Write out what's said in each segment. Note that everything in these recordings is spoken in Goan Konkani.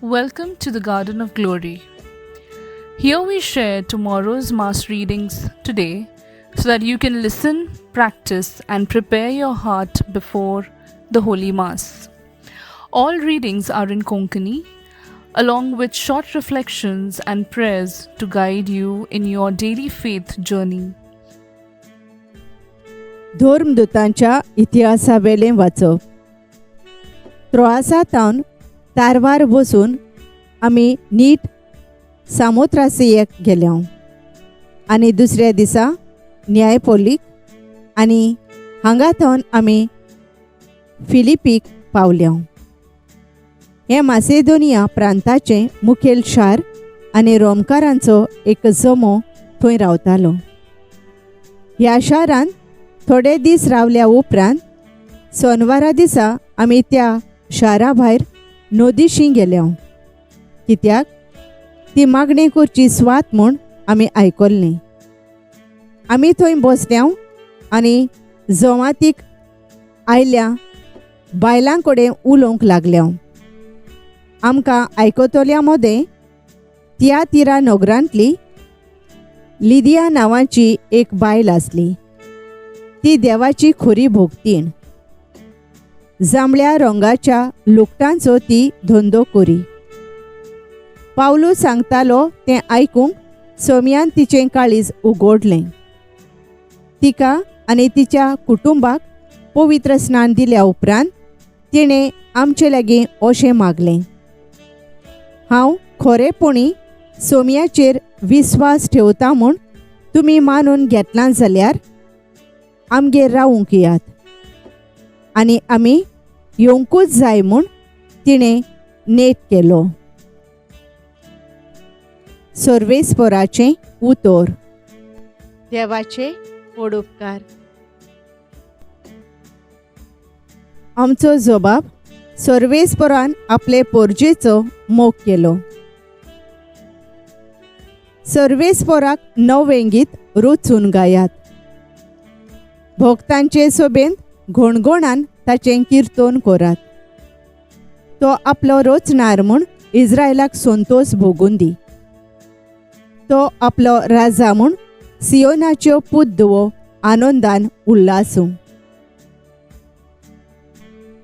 Welcome to the Garden of Glory. Here we share tomorrow's Mass readings today so that you can listen, practice, and prepare your heart before the Holy Mass. All readings are in Konkani, along with short reflections and prayers to guide you in your daily faith journey. धर्मदूतांच्या इतिहासावेलें वाचप. त्रोआसा तारवार बसून आमी नीट सामोत्रासियेक गेले आनी दुसऱ्या दिसा न्यायपोलीक आनी हांगा थावन आमी फिलिपीक पावले. हें मासेदोनिया प्रांताचें मुखेल शार आनी रोमकारांचो एक जमो थंय रावतालो. ह्या शारांत थोडे दीस रावल्या उपरांत सोनवारा दिसा आमी त्या शारा भायर नदीशी गेले, कित्याक ती मागणी करची स्वात म्हूण आमी आयकल्ली. आमी थंय बसल्या आनी जमातीक आयल्या बायलां कडेन उलोवंक लागल्या. आमकां आयकतल्या मदें तियातिरा नगरांतली लिदिया नांवाची एक बायल आसली. ती देवाची खरी भोगतीण. जांबळ्या रंगाच्या लुगटांचो ती धंदो करी. पावलू सांगतालो तें आयकूंक सोमयान तिचें काळीज उगडलें. तिका आनी तिच्या कुटुंबाक पवित्र स्नान दिल्या उपरांत तिणें आमचे लागीं अशें मागलें, हांव खरेपणी सोमयाचेर विस्वास ठेवता म्हूण तुमी मानून घेतलां जाल्यार आमगेर रावूंक येयात. आनी आमी येवंकूच जाय म्हूण तिणें नेट केलो. सर्वेस्पराचें उतर. देवाचे व्हड उपकार. आमचो जबाब सर्वेस्परान आपले पोरजेचो मोग केलो. सर्वेस्पराक नवें गीत रचून गायात. भक्तांचे सोबेंत घणघणान ताचें किर्तन करात. तो आपलो रचणार म्हूण इस्रायलाक संतोश भोगून दी. तो आपलो राजा म्हूण सियोनाच्यो पुद्दवो आनंदान उल्लासूं.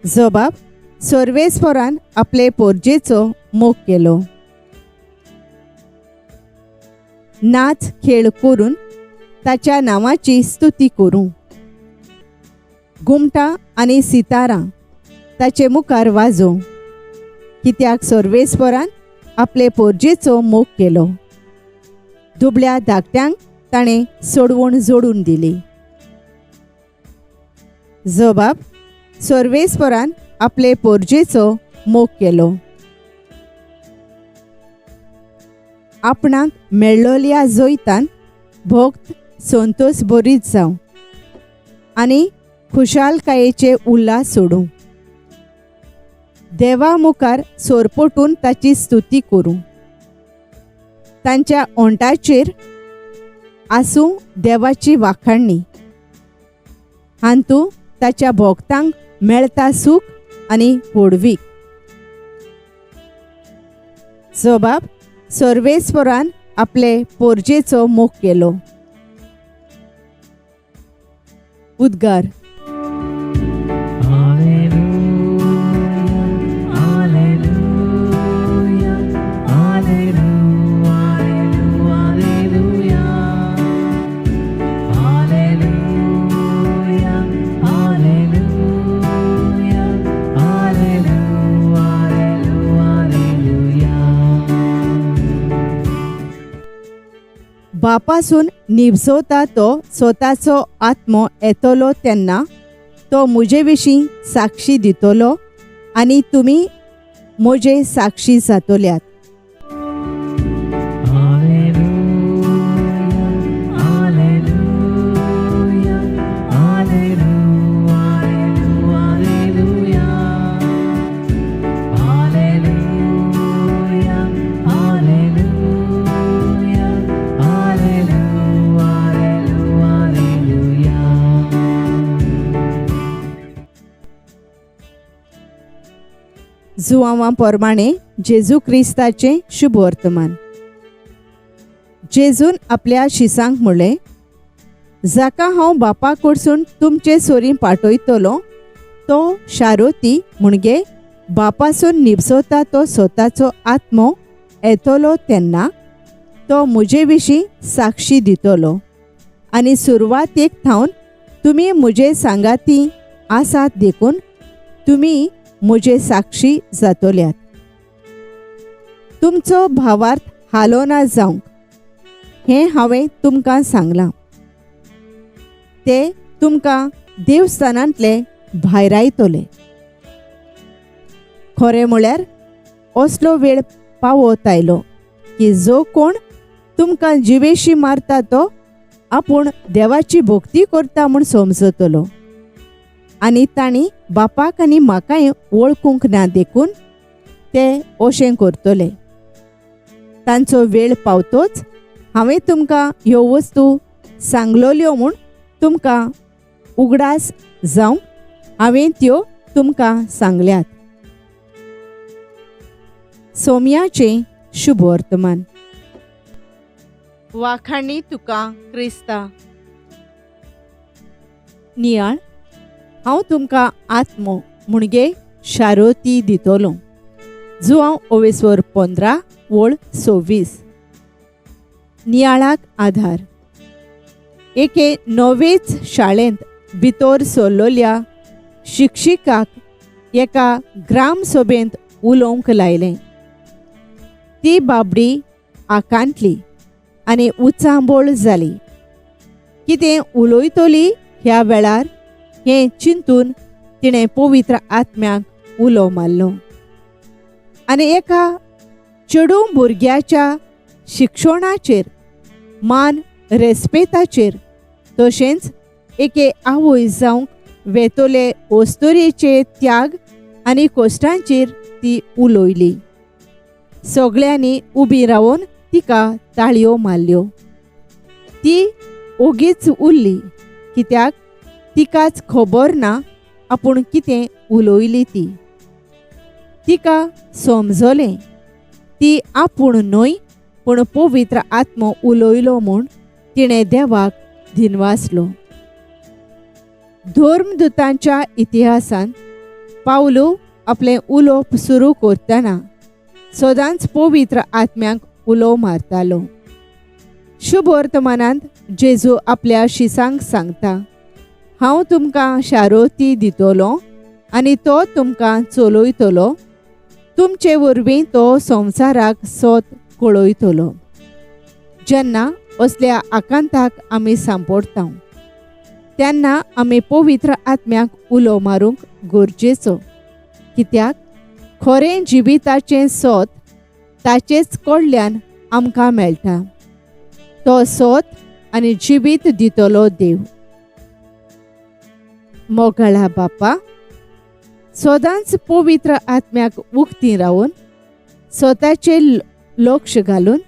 जबाब सर्वेस्परान आपले पोरजेचो मोग केलो. नाच खेळ करून ताच्या नांवाची स्तुती करूं. घुमटां आनी सितारां ताचे मुखार वाजोवं, कित्याक सर्वेस्परान आपले पोरजेचो मोग केलो. दुबळ्या धाकट्यांक ताणें सोडवण जोडून दिली. जबाब सर्वेस्परान आपले पोरजेचो मोग केलो. आपणाक मेळ्ळोल्या जैतान भक्त संतोष बरीत जावं आनी खुशालकायेचे उल्हास सोडूं. देवा मुखार सोरपोटून ताची स्तुती करूं. तांच्या ओंठाचेर आसूं देवाची वाखाणणी. हांतू ताच्या भोक्तांक मेळता सूख आनी व्हडवीक. जबाब सर्वेस्परान आपले पोरजेचो मोग केलो. उद्गार. बापासून निवजोता तो स्वताचो आत्मो येतलो तेन्ना तो म्हजे विशीं साक्षी दितलो आनी तुमी म्हजे साक्षी जातल्यात. जुवांवा प्रमाणे जेजू क्रिस्ताचें शुभ वर्तमान. जेजून आपल्या शिसांक म्हणलें, जाका हांव बापा कडसून तुमचे सोरी पाठयतलो तो शारोती म्हणजे बापासून निपसोता तो स्वताचो आत्मो येतलो तेन्ना तो म्हजे विशीं साक्षी दितलो आनी सुरवातेक थावन तुमी म्हजे सांगाती आसात देखून तुमी म्हजे साक्षी जातल्यात. तुमचो भावार्थ हालोना जावंक हें हांवें तुमकां सांगलां. ते तुमकां देवस्थानांतले भायरायतले. खरें म्हळ्यार असलो वेळ पावत आयलो की जो कोण तुमकां जिवेशी मारता तो आपूण देवाची भक्ती करता म्हूण समजतलो आनी तांणी बापाक आनी म्हाकाय वळखूंक ना देखून ते अशें करतले. तांचो वेळ पावतोच हांवें तुमकां ह्यो वस्तू सांगलोल्यो म्हूण तुमकां उगडास जावंक हांवें त्यो तुमकां सांगल्यात. सोम्याचें शुभ वर्तमान. वाखाणी तुका क्रिस्ता. नियाळ, हांव तुमकां आत्मो म्हणजे शारोती दितलो. जुवांव ओवेस्वर 15:26. नियाळाक आधार. एके नवेच शाळेंत भितर सरलोल्या शिक्षिकाक एका ग्रामसभेंत उलोवंक लायलें. ती बाबडी आकांतली आनी उचांबळ जाली. कितें उलयतली ह्या वेळार हें चिंतून तिणें पवित्र आत्म्याक उलो मारलो आनी एका चेडूं भुरग्याच्या शिक्षणाचेर मान रेस्पेताचेर तशेंच एके आवय जावंक वेतोले ओस्तोरेचे त्याग आनी कश्टांचेर ती उलयली. सगळ्यांनी उबी रावन तिका ताळयो मारल्यो. ती ओगीच उरली कित्याक तिकाच खबर ना आपूण कितें उलयली ती. तिका समजलें ती आपूण न्हय पूण पवित्र आत्मो उलयलो म्हूण तिणें देवाक दिनवासलो. धर्मदूतांच्या इतिहासांत पावलो आपलें उलोवप सुरू करतना सदांच पवित्र आत्म्याक उलो मारतालो. शुभ वर्तमानांत जेजू आपल्या शिसांक सांगता, हांव तुमकां शारोती दितलो आनी तो तुमकां चलयतलो. तुमचे वरवीं तो संवसाराक सोद कळयतलो. जेन्ना असल्या आकांताक आमी सांपडटा तेन्ना आमी पवित्र आत्म्याक उलो मारूंक गरजेचो, कित्याक खरें जिविताचें सोद ताचेच कडल्यान आमकां मेळटा. तो सोद आनी जिवीत दितलो देव. मोगाळा बापा, सदांच पवित्र आत्म्याक उक्ती रावन स्वताचेर लक्ष घालून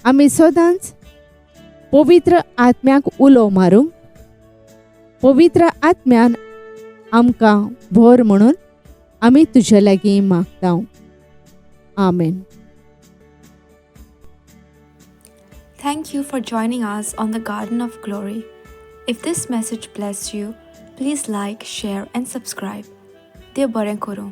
आमी सदांच पवित्र आत्म्याक उलो मारूंक पवित्र आत्म्यान आमकां भर म्हणून आमी तुजे लागीं मागता. आमेन. Thank you for joining us on the Garden of Glory. If this message blessed you, please like, share and subscribe. देव बरें करूं.